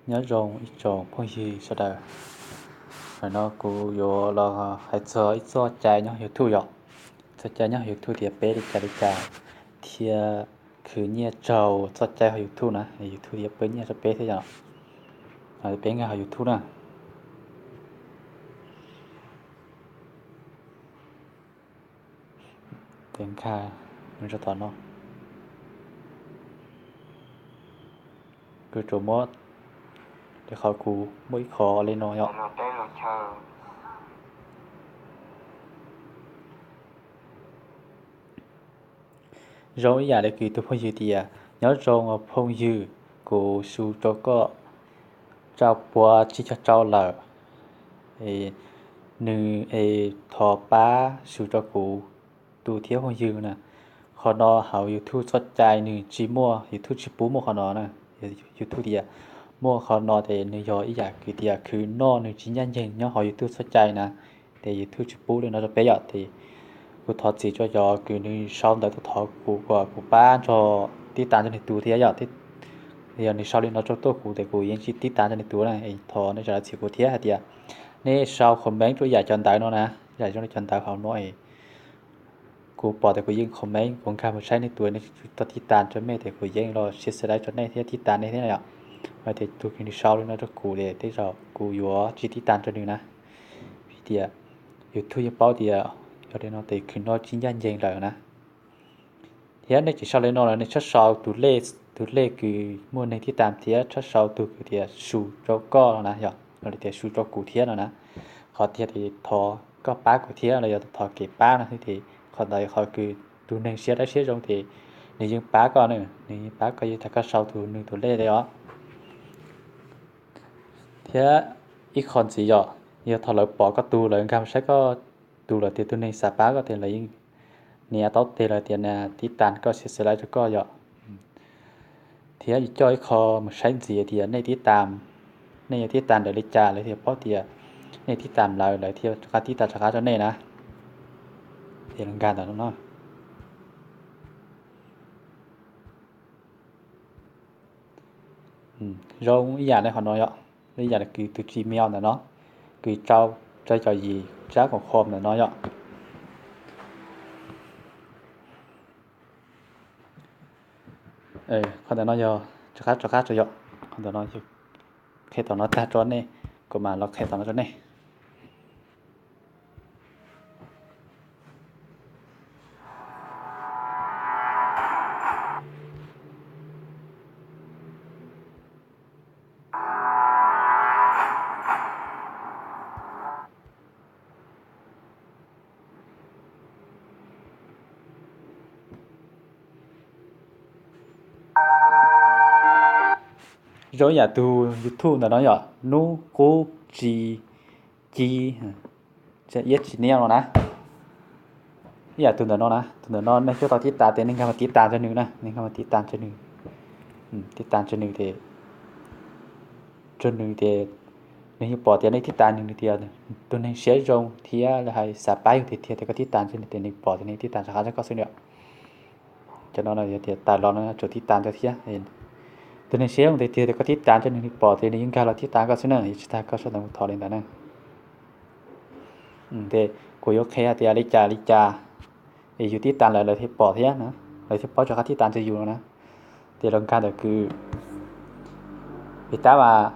Nyob zoo ib tsoom phooj ywg sawv daws. Ntawm no kuv yuav los hais txog ib txoj cai nyob YouTube yom. Txoj cai nyob YouTube tias peb li cas li cas thiaj khwv nyiaj raug txoj cai hauv YouTube na, YouTube yuav pab nyiaj rau peb thiab yom. Peb nkag hauv YouTube na. Peb nkag rau tom no. Kuv tsuas muab li qhov kuv muaj ib qho li no yom. Zoo ib yam li kuv tus phooj ywg tias, nyob zoo phooj ywg, kuv su rau koj rau puas tsib caug rau lawm. Nws es thov pab su rau kuv tus thiab phooj ywg na. Qhov no hauv YouTube txoj cai nws tsis muaj, YouTube tsis pub muaj qhov no na. YouTube tias muaj qhov no ces nws yog ib yam kwv tias khwv noj nws tsis ncaj ncees nyob hauv YouTube txoj cai na. Ces YouTube tsis pub li no rau peb yom. Ces kuv thov txim rau cov kws nws sau ntawv tuaj thov kuv kom kuv pab nrog tib tas rau nws tus thiab yom. Yog nws sau li no rau tuaj kuv ces kuv yeej tsis tib tas rau nws tus na. Thov nej sawv daws txim kuv thiab hais tias nej sau comment rau ib yam cov ntawv no na, ib yam zoo li cov ntawv hauv no es kuv pom tias kuv yeej comment, kuv nkag mus saib nej tus, nej tsis tau tib tas rau mej ces kuv yeej los share like rau nej thiab tib tas nej thiab yom. Hais tias tus kws nws sau li no rau kuv ces tej zaum kuv yuav tsis tib tas rau nws na. Vim tias YouTube yeej paub tias yog li no ces khwv noj tsis ncaj ncees lawm na. Thiab nej tseem sau li no los nej txhob sau tus lej, tus lej kws muaj neeg tib tas thiab txhob sau tus kws tias su rau koj no na yom, los tias su rau kuv thiab no na. Qhov tias thov koj pab kuv thiab los yog thov kev pab no xwb ces qhov ntawd qhov kws tus neeg siab dawb siab zoo ces nws yeej pab koj na, nws yeej pab koj yog tias koj sau tus nws tus lej li os. Thiab ib qho ntxiv yom, yog thaum lawv pom koj tus, lawv nkag mus saib koj tus lawm tias tus neeg xav pab koj ces lawv yeej nias taub teg lawm tias tib tas koj, share like rau koj yom. Thiab coj ib qho mus saib ntxiv tias nej tib tas, nej yuav tib tas ntawm li cas lawv thiaj paub tias nej tib tas lawv, lawv thiaj rov qab tib tas rov qab rau nej na. Ces nkag ntawm no. Zoo ib yam li qhov no yom, ib yam li kws tus Gmail ntawm no, kws rau, rau caum yim tsab kaum khom ntawm no yom. Qhov ntawm no yog rov qab, rov qab rau yom, qhov ntawm no qhia tom no tag rau nej, kuv mam los qhia tom no rau nej. Zoo ib yam tus YouTube ntawm no yom, Nub Qub Tsis Ci, iab tsis niab no na. Ib yam tus ntawm no na, tus ntawm no nej coj tau tib tas ces nej nkag mus tib tas rau nws na, nej nkag mus tib tas rau nws. Tib tas rau nws ces, rau nws ces nws yeej pom tias nej tib tas nws tias tus neeg siab zoo thiab lawv hais xav pab yus tiag tiag ces koj tib tas rau nws ces nws pom tias nws tib tas rov qab rau koj xwb na. Cov no yog tias tas los no tsuas tib tas rau thiab. Tus neeg siab zoo tiag tiag ces koj tib tas rau nws, nws pom ces nws yeej nkag los tib tas koj xwb na, yeej tsis tas koj sawv ntawd mus thov li ntawd na. Ces kuv yuav qhia tias li cas li cas es yus tib tas lawm lawv thiaj pom thiab na, lawv thiaj paub rov qab tib tas rau yus no na. Ces los nkag ntawm kws, vim tab mas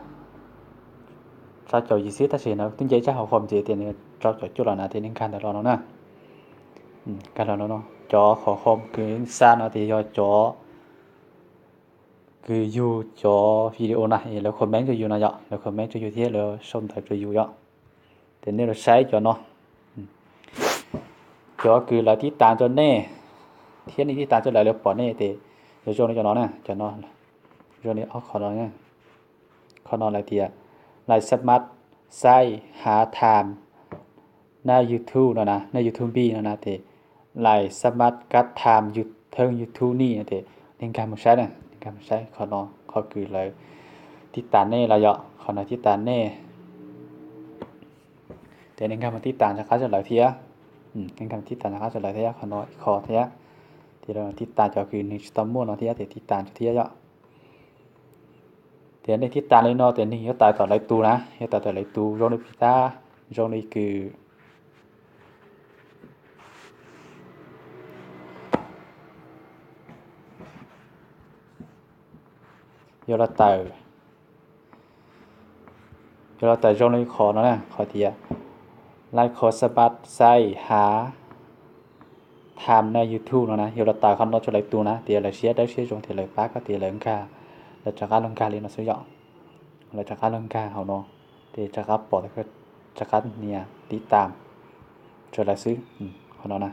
rau caum yim xwb tab sis no twb nce tsab hauv hom ntxiv tias nws rau caum cuaj los na, ces nej nkag ntawm los no na. Nkag los no, cov hauv hom kws xa no ces yog cov kws yug cov video na es lawv comment rau yus no yom, lawv comment rau yus thiab lawv sau ntawv rau yus yom. Ces nej los saib cov no, cov kws lawv tib tas rau nej thiab nej tib tas rau lawv, lawv pom nej ces yuav zoo li cov no na, cov no zoo li ob qho no. Qhov no lawv tias like smart site have time na YouTube no na, na YouTube no na, ces like smart cut time you turn YouTube ni no ces nej nkag mus saib na, nej nkag mus saib qhov no, qhov kws lawv tib tas nej los yom, qhov no tib tas nej. Ces nej nkag mus tib tas rov qab rau lawv thiab, nej nkag mus tib tas rov qab rau lawv thiab, qhov no ib qho thiab. Ces tib tas cov kws nws tsis tau muaj no thiab ces tib tas rau thiab yom. Ces nej tib tas li no ces nws yuav tawm tom lawv tus na, yuav tawm tom lawv tus zoo li pis tab, zoo li kws yuav los tawm, yuav los tawm zoo li qhov no na, qhov tias laiv qhov xab pas xaij hav tham na YouTube no na, yuav los tawm qhov no rau lawv tus na, tias lawv siab dawb siab zoo tias lawv pab koj tias lawv nkag, lawv rov qab los nkag li no xwb yom. Lawv rov qab los nkag hauv no, ces rov qab pom, rov qab nias tib tas rau lawv xwb. Qhov no na.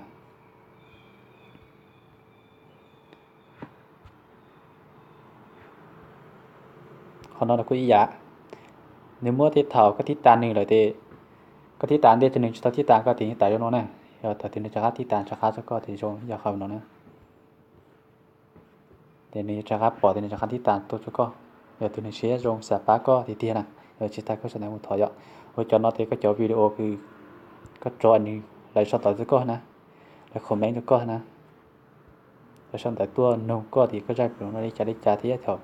Qhov no los kuj ib yam, nws muab tej thaum koj tib tas nws lawm ces, koj tib tas ntej ces nws tsis tau tib tas koj ces nws tawm zoo no na. Yog thaum twg nws rov qab tib tas rov qab rau koj ces zoo yog qhov no na. Ces nws rov qab pom ces nws rov qab tib tas tuaj rau koj. Yog tus nws siab zoo xav pab koj tiag tiag na, yog tsis tas koj sau ntawv mus thov yom. Ua cov no ces koj cov video kws koj tso nws, lawv sau ntawv rau koj na, lawv comment rau koj na, lawv sau ntawv tuaj nug koj tias koj zaj video no li cas li cas thiab thaum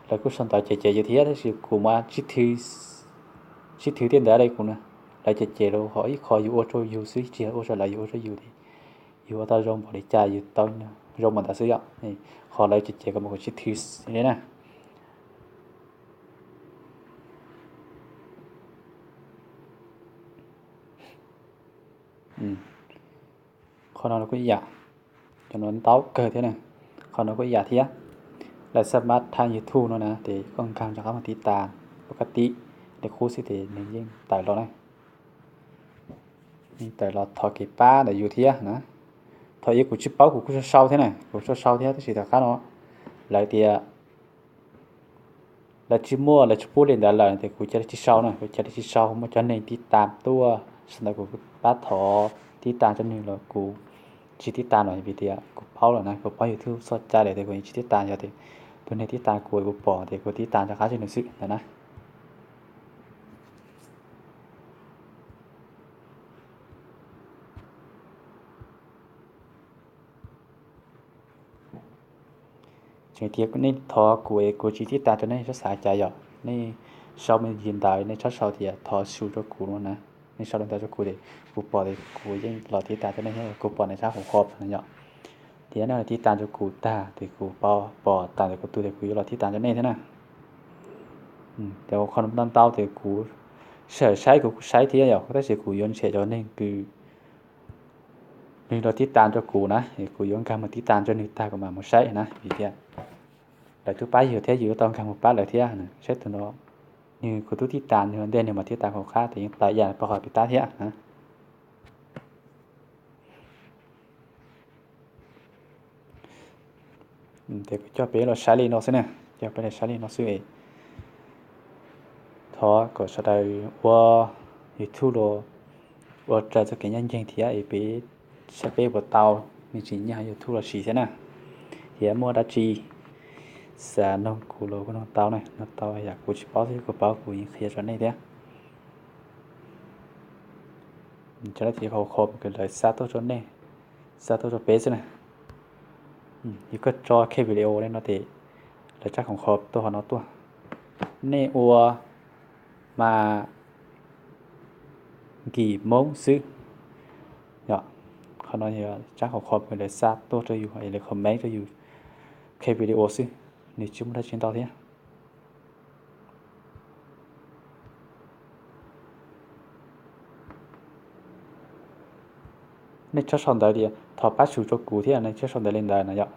lawv kuj sau ntawv cem cem yus thiab, tab sis kuv mas sib thw tej ntawd li kuv na, lawv cem cem los ho ib qho yus ua rau yus xwb, tsis yog ua rau lawv, yus ua rau yus tias yus ua tau zoo npaum li cas yus tau zoo npaum ntawd xwb yom. Qhov lawv cem cem kuv mas kuv sib thw li na. Qhov no los kuj ib yam, cov no ntau kawg thiab na. Qhov no kuj ib yam thiab, lawv xab mas tham YouTube no na, ces koj nkag rov qab mus tib tas pov ka tib li qub xwb ces nws yeej tawm los na. Yeej tawm los thov kev pab ntawm yus thiab na. Thaum ub kuv tsis paub, kuv kuj sau sau thiab na, kuv sau sau thiab tab sis tom qab no lawv tias lawv tsis muaj, lawv tsis pub li ntawd lawm ces kuv cia li tsis sau na, kuv cia li tsis sau. Muaj cov neeg tib tas tuaj sau ntawv kuv pab thov tib tas rau nws los kuv tsis tib tas lawm vim tias kuv paub lawm na, kuv paub YouTube txoj cai lawm ces kuv yeej tsis tib tas. Yog tias tus neeg tib tas kuv, kuv pom ces kuv tib tas rov qab rau nws xwb ntawd na. Tseem tias nej thov kuv es kuv tsis tib tas rau nej, txhob xav cas yom. Nej sau me ntsis ntawd, nej txhob sau tias thov su rau kuv no na. Nej sau li ntawd rau kuv ces kuv pom ces kuv yeej los tib tas rau nej thiab, kuv pom nej sab qhov qhov no yom. Ces nej tib tas rau kuv tag ces kuv pom tas ntawm kuv tus ces kuv yuav los tib tas rau nej thiab na. Ces qhov no ntau ntau ces kuv sawv saib kuv kuj saib thiab yom, tab sis kuv yuav ntxias cov neeg kws nws los tib tas rau kuv na, kuv yuav nkag mus tib tas rau nws tag kuv mam mus saib na, vim tias lawv twb pab yus thiab, yus yuav tau nkag mus pab lawv thiab. Saib tus no, nws kuv twb tib tas nws ua ntej nws mam tib tas kuv qab ces yeej tawm ib yam rau qhov pis tab thiab na. Ces kuv coj peb los saib li no xwb na, coj peb los saib li no xwb. Thov kom sawv daws ua YouTube los ua raws txoj kev ncaj ncees thiab es peb saib peb puas tau me ntsis nyiaj hauv YouTube los sis thiab na. Thiab muaj dab tsi xav noog kuv los kuj noog tau na, noog tau yam kuv tsis paub thiab kuv paub kuv yeej qhia rau nej thiab. Cov no ces qhov qhov kws lawv xa tuaj rau nej, xa tuaj rau peb xwb na. Yog koj tso khe video li no ces lawv tsab qhov qhov tuaj qhov no tuaj. Nej ua mas nkim Hmoob xwb. Yog, qhov no yog tsab qhov qhov kws lawv xa tuaj rau yus, lawv comment rau yus khe video xwb, nws tsis muaj dab tsi ntau thiab. Nej txhob sau ntawv tias thov pab su rau kuv thiab, nej txhob sau ntawv li ntawd na yom.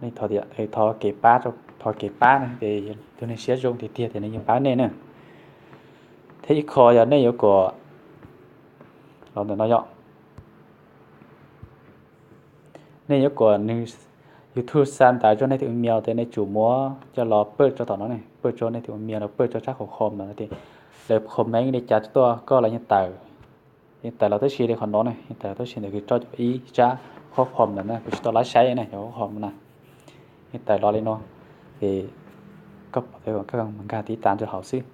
Nej thov tias thov kev pab, thov kev pab na, ces tus neeg siab zoo tiag tiag ces nws yeej pab nej na. Thiab ib qho yog nej yuav kom, los ntawm no yom, nej yuav kom nws YouTube xa ntawv rau nej tus email ces nej tsum muab coj los pawj rau tom no ne, pawj rau nej tus email los pawj rau tsab qhov qhov ntawd tias lawv comment li cas tuaj koj los yeej tawm, yeej tawm los tab sis li qhov no ne, yeej tawm los tab sis ntawm kws tso cov ib tsab qhov qhov ntawd na, kuv tsis tau laib saib na, cov qhov qhov na, yeej tawm los li no. Ces koj pom, koj nkag tib tas rau hauv xwb.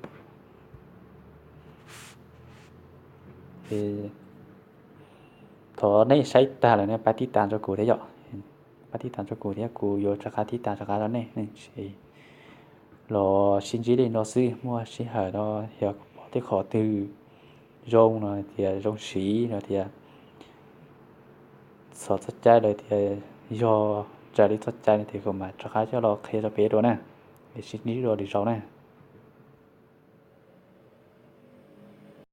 Thov nej saib tag lawm nej pab tib tas rau kuv thiab yom, pab tib tas rau kuv thiab kuv yuav rov qab tib tas rov qab rau nej. los sib ntsib li no xwb, muaj sij hawm no yog pom tej qhov twg zoo no tias zoo siv no tias txog txoj cai lawm tias yog raws li txoj cai no tias kuv mam rov qab coj los qhia rau peb dua na, es sib ntsib dua lwm zaus na.